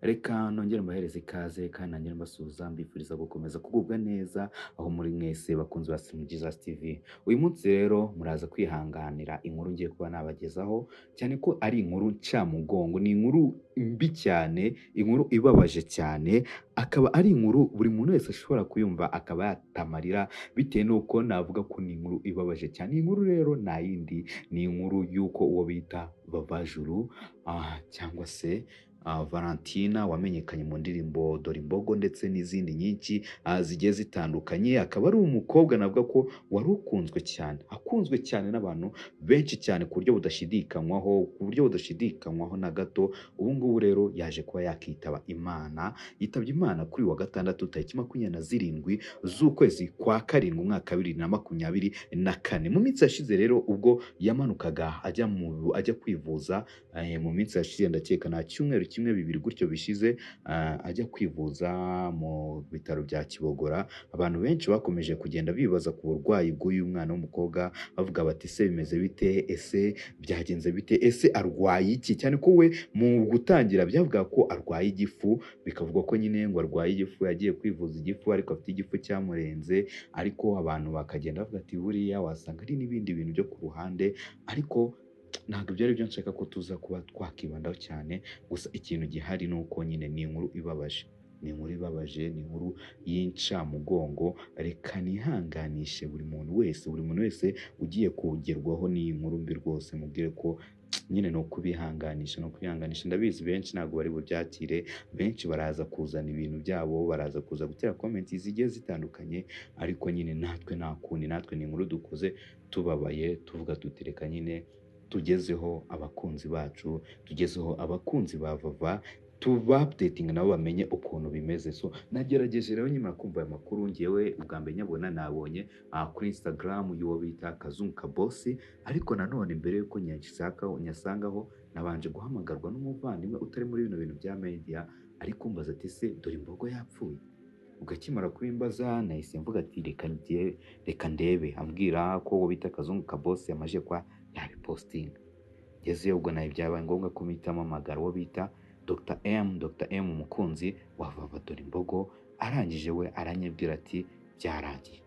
Reka nongere mbahereze ikaze kandi nongere mbasuhuza, mbifuriza gukomeza kugubwa neza aho muri mwese, bakunzi ba Slim Jesus TV. Uyu munsi rero muraza kwihanganira inkuru ngiye kuba nabagezaho, cyane ko ari inkuru ncamugongo, ni inkuru mbi cyane, inkuru ibabaje cyane, akaba ari inkuru buri muntu wese ashobora kuyumva akaba yatamarira, bitewe n'uko navuga ko ni inkuru ibabaje cyane. Iyi nkuru rero nta yindi, ni inkuru y'uko uwo bita Vava Juru, cyangwa se Valentina wamenyekanye mu ndirimbo Dore Imbogo ndetse n'izindi nyinshi zigiye zitandukanye, akaba ari umukobwa navuga ko wari ukunzwe cyane, akunzwe cyane n'abantu benshi cyane ku buryo budashidikanywaho, ku buryo budashidikanywaho na gato. Ubu ngubu rero yaje kuba yakitaba Imana, yitabye Imana kuri uyu wa gatandatu tariki 27 z'ukwezi kwa karindwi umwaka wa 2024. Mu minsi yashize rero ubwo yamanukaga ajya kwivuza, mu minsi yashize ndakeka nta cyumweru kimwe bibiri gutyo bishize, ajya kwivuza mu bitaro bya Kibogora, abantu benshi bakomeje kugenda bibaza ku burwayi bw'uyu mwana w'umukobwa, bavuga bati: "Ese bimeze bite? Ese byagenze bite? Ese arwaye iki?" Cyane ko we mu gutangira byavuga ko arwaye igifu, bikavugwa ko nyine ngo arwaye igifu, yagiye kwivuza igifu ariko afite igifu cyamurenze, ariko abantu bakagenda bavuga ati: "Buriya wasanga ari n'ibindi bintu byo ku ruhande." Ariko ntabwo ibyo ari byo nshaka ko tuza kuba twakibandaho cyane. Gusa ikintu gihari ni uko nyine ni inkuru ibabaje, ni inkuru ibabaje, ni inkuru y'incamugongo. Reka nihanganishe buri muntu wese, buri muntu wese ugiye kugerwaho n'iyi nkuru mbi rwose, mubwire ko nyine ni ukubihanganisha, ni ukubihanganisha. Ndabizi benshi ntabwo bari bubyakire, benshi baraza kuzana ibintu byabo, baraza kuza gutera comment zigiye zitandukanye, ariko nyine natwe nta kundi, natwe ni inkuru dukoze tubabaye, tuvuga tuti: "Reka nyine tugezeho abakunzi bacu, tugezeho abakunzi ba Vava, tuba updating nabo bamenye ukuntu bimeze." So nagerageje rero nyuma kumva aya makuru, ngewe ubwa mbere nyabona nabonye kuri Instagram y'uwo bita Kazungu Kabosi, ariko nanone mbere yuko nyasangaho nabanje guhamagarwa n'umuvandimwe utari muri bino bintu bya media, ariko mbaza ati: "Se Dore Imbogo yapfuye?" Ugakimara kubimbaza nahise mvuga ati: "Reka njye, reka ndebe." Ambwira ko uwo bita Kazungu Kabosi yamaze kwa yabipostinga. Ngezeyo ubwo nawe byabaye ngombwa ko mpita mpamagara uwo bita Dr M, Dr M umukunzi wa Vava Dore Imbogo, arangije we aranyibwira ati: "Byarangiye."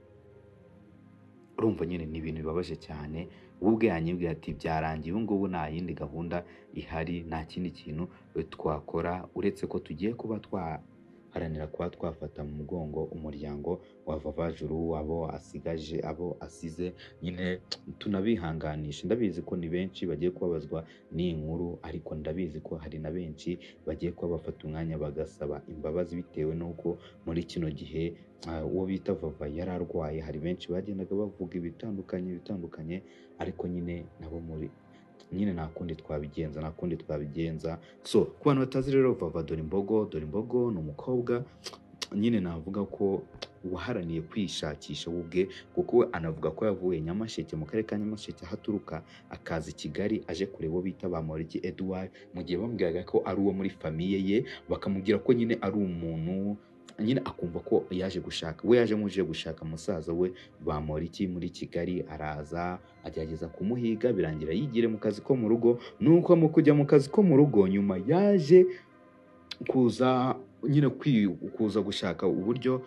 Urumva nyine ni ibintu bibabaje cyane. We ubwe yanyibwira ati: "Byarangiye, ubu ngubu nta yindi gahunda ihari, nta kindi kintu twakora uretse ko tugiye kuba twaharanira kuba twafata mu mugongo umuryango wa Vava Juru, abo asigaje, abo asize, nyine tunabihanganisha." Ndabizi ko ni benshi bagiye kubabazwa n'iyi nkuru, ariko ndabizi ko hari na benshi bagiye kuba bafata umwanya bagasaba imbabazi bitewe n'uko muri kino gihe uwo bita Vava yari arwaye, hari benshi bagendaga bavuga ibitandukanye bitandukanye, ariko nyine nabo muri nyine nta kundi twabigenza, nta kundi twabigenza. So ku bantu batazi rero Vava Dore Imbogo, Dore Imbogo ni umukobwa nyine navuga ko waharaniye kwishakisha we ubwe, kuko we anavuga ko yavuye Nyamasheke, mu karere ka Nyamasheke aho aturuka, akaza i Kigali aje kureba uwo bita Bamporiki Edouard, mu gihe bamubwiraga ko ari uwo muri famille ye, bakamubwira ko nyine ari umuntu nyine akumva ko yaje gushaka, we yaje nk'uje gushaka musaza we Bamporiki muri Kigali, araza agerageza kumuhiga, birangira yigire mu kazi ko mu rugo. Nuko mu kujya mu kazi ko mu rugo nyuma yaje kuza nyine kuza gushaka uburyo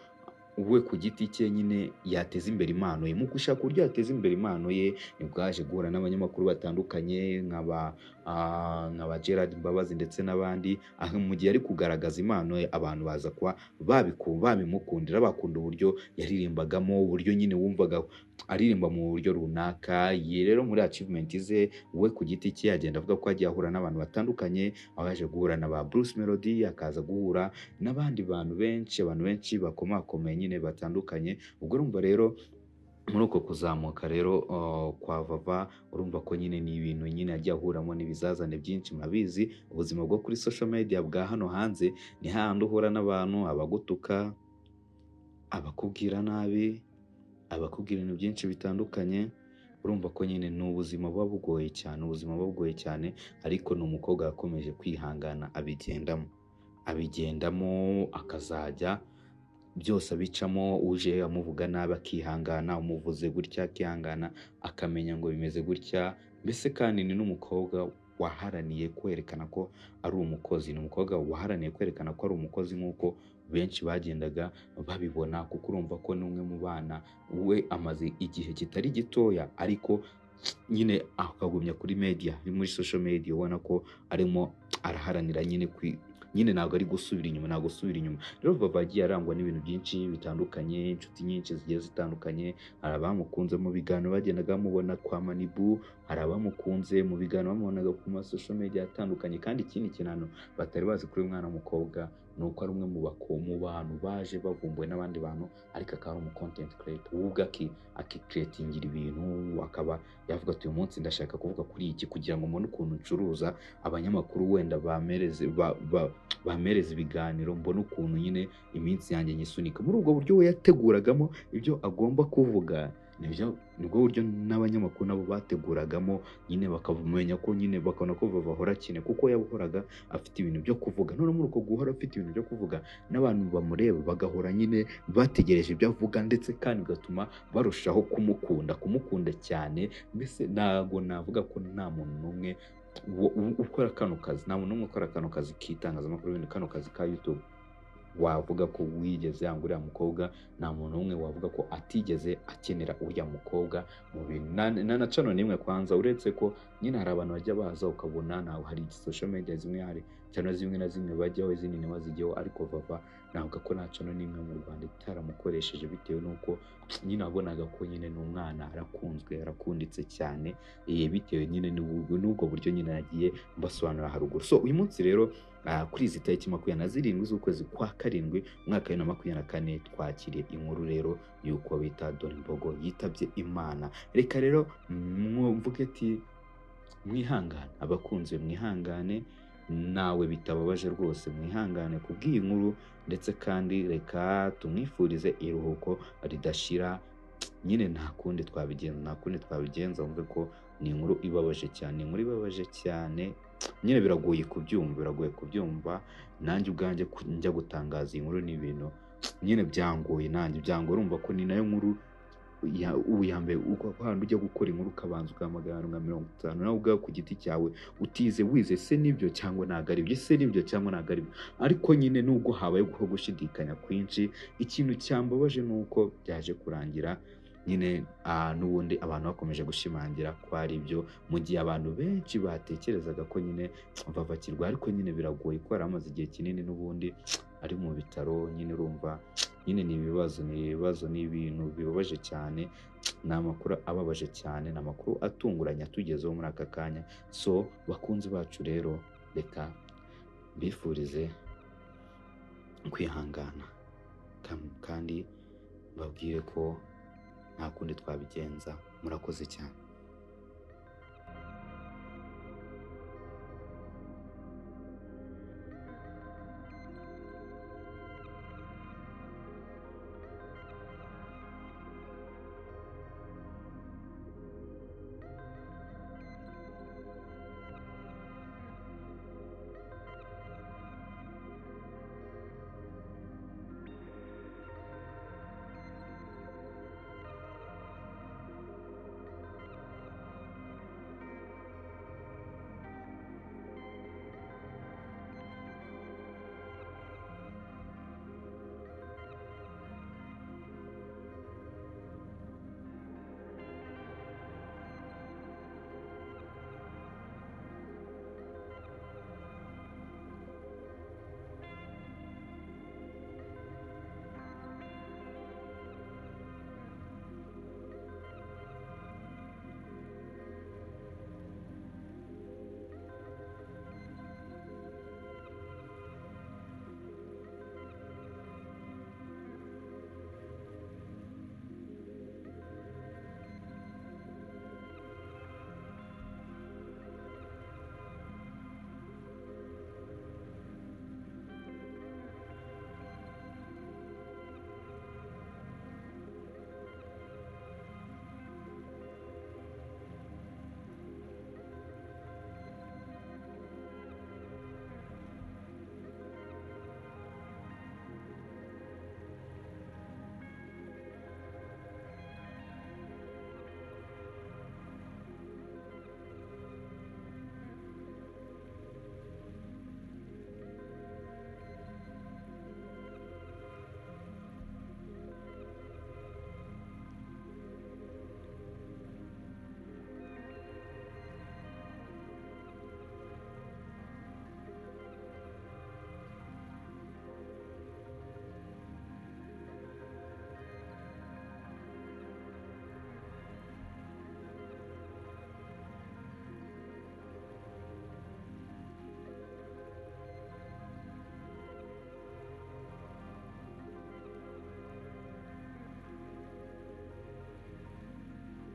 we ku giti cye nyine yateza imbere impano ye. Mu gushaka uburyo yateza imbere impano ye nibwo yaje guhura n'abanyamakuru batandukanye nka ba Gerard Mbabazi ndetse n'abandi, aho mu gihe ari kugaragaza impano ye abantu baza kuba babimukundira, bakunda uburyo yaririmbagamo, uburyo nyine wumvaga aririmba mu buryo runaka. Ye rero muri achievement ze we ku giti cye agenda avuga ko yagiye ahura n'abantu batandukanye, aho yaje guhura na ba Bruce Melody, akaza guhura n'abandi bantu benshi, abantu benshi bakomakomeye nyine batandukanye. Ubwo urumva rero muri uko kuzamuka rero kwa Vava, urumva ko nyine ni ibintu nyine yagiye ahuramo n'ibizazane byinshi. Murabizi ubuzima bwo kuri social media bwa hano hanze, ni hahandi uhura n'abantu, abagutuka, abakubwira nabi, abakubwira ibintu byinshi bitandukanye. Urumva ko nyine ni ubuzima buba bugoye cyane, ubuzima buba bugoye cyane, ariko ni umukobwa yakomeje kwihangana abigendamo, abigendamo, akazajya byose abicamo, uje amuvuga nabi akihangana, umuvuze gutya akihangana, akamenya ngo bimeze gutya mbese. Kandi ni n'umukobwa waharaniye kwerekana ko ari umukozi, ni umukobwa waharaniye kwerekana ko ari umukozi nk'uko benshi bagendaga babibona, kuko urumva ko ni umwe mu bana we amaze igihe kitari gitoya ariko nyine akagumya kuri media, muri social media, ubona ko arimo araharanira nyine nyine ntabwo ari gusubira inyuma, ntabwo gusubira inyuma. Rero Vava yagiye arangwa n'ibintu byinshi bitandukanye, inshuti nyinshi zigiye zitandukanye. Hari abamukunze mu biganiro bagendaga bamubona kwa Manibu, hari abamukunze mu biganiro bamubonaga ku ma social media atandukanye. Kandi ikindi kintu batari bazi kuri uyu mwana w'umukobwa ni uko ari umwe mu bantu baje bavumbuwe n'abandi bantu, ariko akaba ari umu content creator. We ubwe akicreatingira ibintu, akaba yavuga ati uyu munsi ndashaka kuvuga kuri iki kugira ngo mbone ukuntu ncuruza, abanyamakuru wenda bamereze ibiganiro, mbone ukuntu nyine iminsi yanjye nyisunika. Muri ubwo buryo we yateguragamo ibyo agomba kuvuga, nibwo buryo n'abanyamakuru nabo bateguragamo nyine, bakamenya ko nyine bakabona ko Vava ahora akina, kuko yahoraga afite ibintu byo kuvuga. None muri uko guhora afite ibintu byo kuvuga, n'abantu bamureba bagahora nyine bategereje ibyo avuga, ndetse kandi bigatuma barushaho kumukunda cyane. Mbese ntabwo navuga ko nta muntu n'umwe ukora kano kazi, nta muntu n'umwe ukora kano kazi k'itangazamakuru, kano kazi ka YouTube wavuga ko wigeze yanga uriya mukobwa. Nta muntu n'umwe wavuga ko atigeze akenera uriya mukobwa mu bintu na cano n'imwe kwanza, uretse ko nyine hari abantu bajya baza ukabona nawe hari social media zimwe, hari channel zimwe na zimwe bajyaho, izindi ntibazijyeho, ariko Vava navuga ko nta channel n'imwe mu Rwanda itaramukoresheje, bitewe n'uko nyine wabonaga ko nyine ni umwana arakunzwe, arakunditse cyane, bitewe nyine n'ubwo buryo nyine yagiye mbasobanurira haruguru. So uyu munsi rero kuri izi tariki 27 z'ukwezi kwa 7 umwaka wa 2024, twakiriye inkuru rero y'uko bita Dorimbogo yitabye Imana. Reka rero mvuge ati mwihangane, abakunzi mwihangane, nawe bitababaje rwose mwihangane kubw'iyi nkuru, ndetse kandi reka tumwifurize iruhuko ridashira. Nyine nta kundi twabigenza, nta kundi twabigenza, wumve ko ni inkuru ibabaje cyane, inkuru ibabaje cyane. Nyine biragoye kubyumva, biragoye kubyumva. Nanjye ubwanjye njya gutangaza iyi nkuru ni ibintu nyine byangoye, nanjye byangoye. Urumva ko ni nayo nkuru ya mbere, uko handi ujya gukora inkuru ukabanza ugahamagara nka 50 nawe ubwawe ku giti cyawe, utize wize se nibyo cyangwa ntabwo ari byo, se nibyo cyangwa ntabwo ari byo. Ariko nyine nubwo habaye gushidikanya kwinshi, ikintu cyambabaje ni uko byaje kurangira nyine n'ubundi abantu bakomeje gushimangira ko ari byo, mu gihe abantu benshi batekerezaga ko nyine Vava akirwaye. Ariko nyine biragoye ko yari amaze igihe kinini n'ubundi ari mu bitaro. Nyine urumva nyine ni ibibazo, ni ibibazo, ni ibintu bibabaje cyane, ni amakuru ababaje cyane, ni amakuru atunguranye atugezeho muri aka kanya. So bakunzi bacu rero, reka mbifurize kwihangana, kandi mbabwire ko nta kundi twabigenza. Murakoze cyane.